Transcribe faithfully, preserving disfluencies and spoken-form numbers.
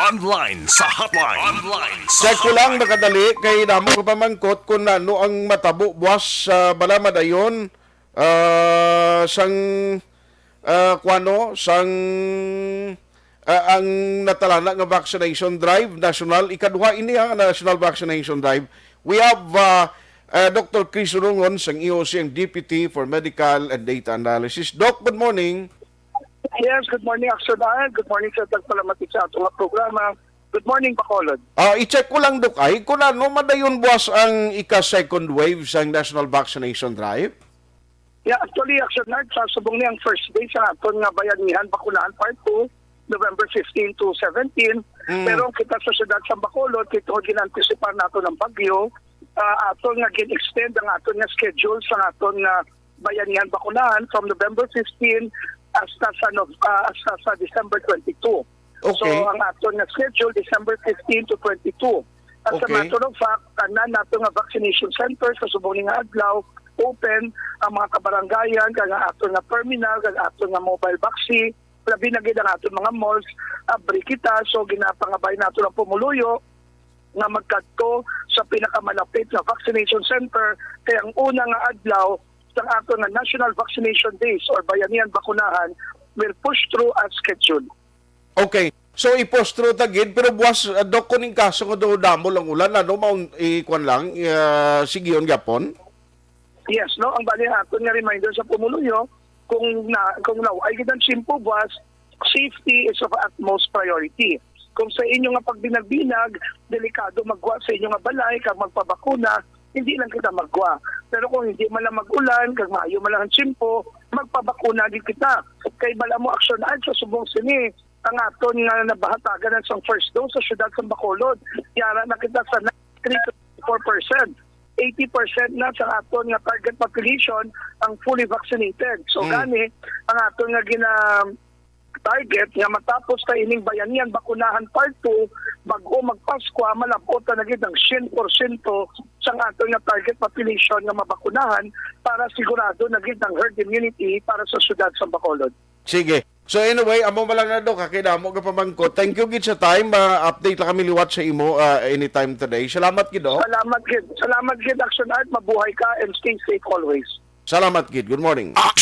Online sa hotline. Online sa Check ko lang hotline. Makadali kay damo ko pamangkot kung ano ang matabo buwas sa bala madayon ah, sang ah, kuwano sang ah, ang natalana nga vaccination drive national, ikaduha ini ha, national vaccination drive. We have uh, uh, Doctor Chris Rungon sang E O C, ang Deputy for Medical and Data Analysis. Doc, good morning. Yes, good morning, Action Al. Good morning sa tagpalamatik sa ato nga programa. Good morning, Bacolod. Ah, i-check ko lang, Dok, ay, kung ano madayon buwas ang ika-second wave sang national vaccination drive? Yeah, actually, Action Al, sa subong ni ang first day sa aton nga Bayanihan Bakunahan Part two, November fifteen to seventeen. Mm. Pero ang kita sa siyudad sa Bacolod, kay tungod gin-anticipar nato ng bagyo, ah, aton nga gin-extend ang aton nga schedule sa aton nga Bayanihan Bakunahan from November fifteen hasta sa Nov- ah, hasta sa December twenty-two. Okay. So ang aton nga schedule December fifteen to twenty-two. As Okay. a matter of fact, tanan nato nga vaccination center sa subong ni nga adlaw open, ang mga kabarangayan, kag ang aton nga terminal, kag aton nga mobile vaccine, labi na gid ang aton mga malls, abri kita. So ginapangabay nato ang pumuluyo nga magkadto sa pinakamalapit nga vaccination center, kay ang una nga adlaw sang aton nga National Vaccination Days or Bayanihan Bakunahan will push through as scheduled. Okay. So, i-postro ta gid, pero buwas, uh, Doc, kuning kaso nga daw damo lang ulan, ano, maun, ikuan lang, uh, sigion gyapon? Yes, no? Ang bali aton nga reminder sa pumuluyo, kung na kung naay gid ang tiyempo buwas, safety is of utmost priority. Kung sa inyo nga pagbinag-binag, delikado maggwa sa inyo nga balay kag magpabakuna, hindi lang kita maggwa. Pero kung hindi man lang mag-ulan, kag maayo man lang ang tiyempo, magpabakuna gid kita. Kay bala mo, Action Al, sa subong sini, ang aton nga nabahatagan na sang first dose sa siyudad sa Bacolod, yara na kita sa ninety-three to four percent. Eighty percent na sa aton nga target population ang fully vaccinated. So Mm. gani, ang aton nga gina target nga matapos ta ining Bayanihan Bakunahan Part two, bag-o magpaskwa, malab-ot na gid ang syen porsyento sang aton nga target population nga mabakunahan para sigurado na gid ang herd immunity para sa siyudad sa Bacolod. Sige. So anyway, amo man lang na, Doc, ha, kay damo ka pamangkot. Thank you gid sa time. Uh, update lang kami liwat sa imo uh, anytime today. Salamat gid, Doc. Salamat gid. Salamat gid, Action Art. Mabuhay ka and stay safe always. Salamat gid. Good morning.